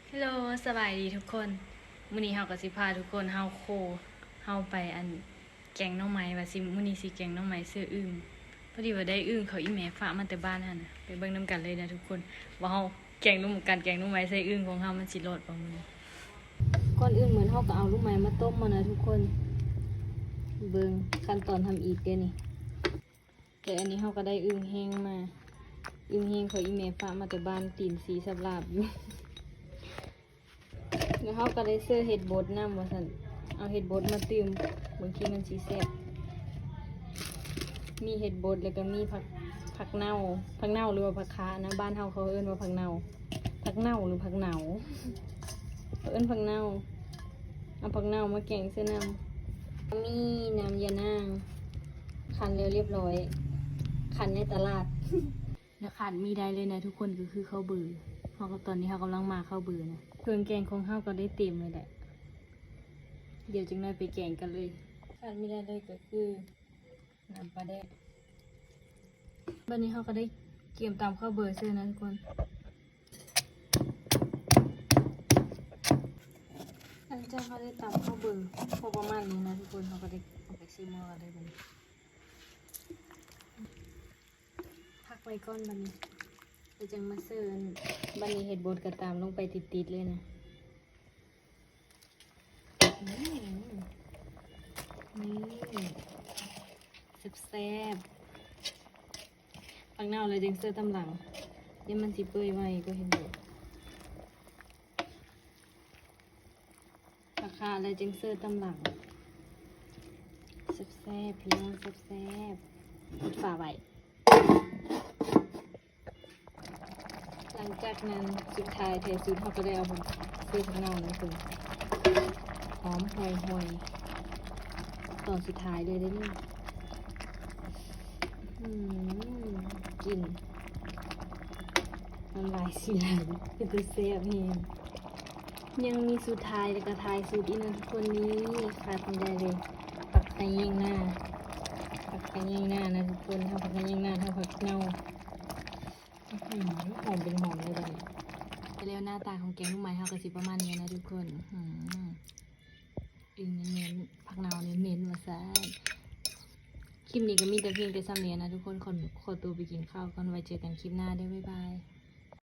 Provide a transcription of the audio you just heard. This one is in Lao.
ເຮລໂລ ສະບາຍດີທຸກຄົນ. ມື້ນີ້ເຮົາກໍຊິພາທຸກຄົນເຮົາໂຄ ເຮົາໄປອັນ ແກງໜໍ່ໄມ້ ວ່າຊິ ມື້ນີ້ຊິແກງໜໍ່ໄມ້ໃສ່ອຶ່ງ. ພໍດີວ່າໄດ້ອຶ່ງເຂົາອີ່ແມ່ຝາກມາແຕ່ບ້ານຫັ້ນນະ. ໄປເບິ່ງນຳກັນເລີຍນະທຸກຄົນ ວ່າເຮົາແກງໜໍ່ ການແກງໜໍ່ໄມ້ໃສ່ອຶ່ງຂອງເຮົາມັນຊິລອດບໍ່ມື້ນີ້. ກ່ອນອື່ນໝືນເຮົາກໍເອົາໜໍ່ໄມ້ມາຕົ້ມກ່ອນນະທຸກຄົນ. ເບິ່ງຂັ້ນຕອນທຳອິດເດ້ນີ້. ແຕ່ອັນນີ້ເຮົາກໍໄດ້ອຶ່ງແຫ້ງມາ. ອຶ່ງແຫ້ງເຂົາອີ່ແມ່ຝາກມາແຕ່ບ້ານ ຕີນສີສັບຫຼາບຢູ່. ແລ້ວເຮົາກໍໄດ້ເສີເຫັດບົດນຳວ່າຊັ້ນ. ເອົາເຫັດບົດມາຕື່ມ ບາງທີມັນຊິແຊບ. ມີເຫັດບົດ ແລ້ວກໍມີຜັກ ຜັກເນົ່າ ຜັກເນົ່າ ຫຼືວ່າຜັກຄານະ. ບ້ານເຮົາເຂົາເອີ້ນວ່າຜັກເນົ່າ. ຜັກເນົ່າ ຫຼື ຜັກເນົ່າ? ເຂົາເອີ້ນຜັກເນົ່າ. ເອົາຜັກເນົ່າມາແກງໃສ່ນຳ. ມີນ້ຳຢານາງ ຄັ້ນແລ້ວລຽບລ້ອຍ ຄັ້ນໃນຕະຫຼາດ. ແລ້ວຂາດບໍ່ໄດ້ເລີຍນະທຸກຄົນ ກໍຄືເຂົ້າເບີ. ເຮົາກໍ ຕອນນີ້ເຮົາກຳລັງໝ່າເຂົ້າເບີນະ. ເຄື່ອງແກງຂອງເຮົາກໍໄດ້ເຕັມເລີຍແຫຼະ. ດຽວຈັກໜ້ອຍໄປແກງກັນເລີຍ. ຂາດບໍ່ໄດ້ເລີຍກໍຄືນ້ຳປາແດກ. ບັດນີ້ເຮົາກໍໄດ້ກຽມຕຳເຂົ້າເບີໃສ່ນະທຸກຄົນ. ຫຼັງຈາກເຮົາໄດ້ຕຳເຂົ້າເບີພໍປະມານນີ້ນະທຸກຄົນ ເຮົາກໍໄດ້ເອົາໄປໃສ່ໝໍ້ກັນເລີຍບັດນີ້. ພັກໄວ້ກ່ອນບັດນີ້ ແລ້ວຈັ່ງມາເສີ. ບັດນີ້ເຫັດບົດກໍຕຳລົງໄປຕິດໆເລີຍນະ. ອືມ ນີ້ ແຊບໆ. ຜັກເນົ່າແລ້ວຈຶ່ງເສີຕາມຫຼັງ ດຽວມັນຊິເປື່ອຍໄວ ກໍເຫັນຢູ່. ຜັກຄາແລ້ວຈຶ່ງເສີຕາມຫຼັງ. ແຊບໆ ພີ່ນ້ອງ ແຊບໆ. ປິດຝາໄວ້. ຫຼັງຈາກນັ້ນ ສຸດທ້າຍທ້າຍສຸດ ເຮົາກໍໄດ້ເອົາເສີຜັກເນົ່ານຳເພິ່ນ. ຫອມຫ່ວຍໆ ຕອນສຸດທ້າຍເລີຍເດ້ນີ້. ອືມ ກິ່ນນ້ຳລາຍຊິໄຫຼ ເປັນຕາແຊບແຮງ. ຍັງມີສຸດທ້າຍ ແລ້ວກໍທ້າຍສຸດອີກນະທຸກຄົນ. ນີ້ຂາດບໍ່ໄດ້ເລີຍ ຜັກຂະແຍງໜ້າ. ຜັກຂະແຍງໜ້ານະທຸກຄົນ ທັງຜັກຂະແຍງໜ້າ ທັງຜັກເນົ່າ. ອືຫື ຫອມເປັນຫອມເລີຍບັດນີ້. ແລ້ວໜ້າຕາຂອງແກງໜໍ່ໄມ້ເຮົາກໍຊິປະມານນີ້ນະທຸກຄົນ. ອືຫື ອຶ່ງເນັ້ນໆ ຜັກເນົ່າເນັ້ນໆ ວ່າຊັ້ນ. ຄລິບນີ້ກໍມີແຕ່ພຽງແຕ່ສ່ຳນີ້ນະທຸກຄົນ. ຂໍ ຂໍຕົວໄປກິນເຂົ້າກ່ອນ ໄວ້ເຈີກັນຄລິບໜ້າເດີ້ ບາຍບາຍ.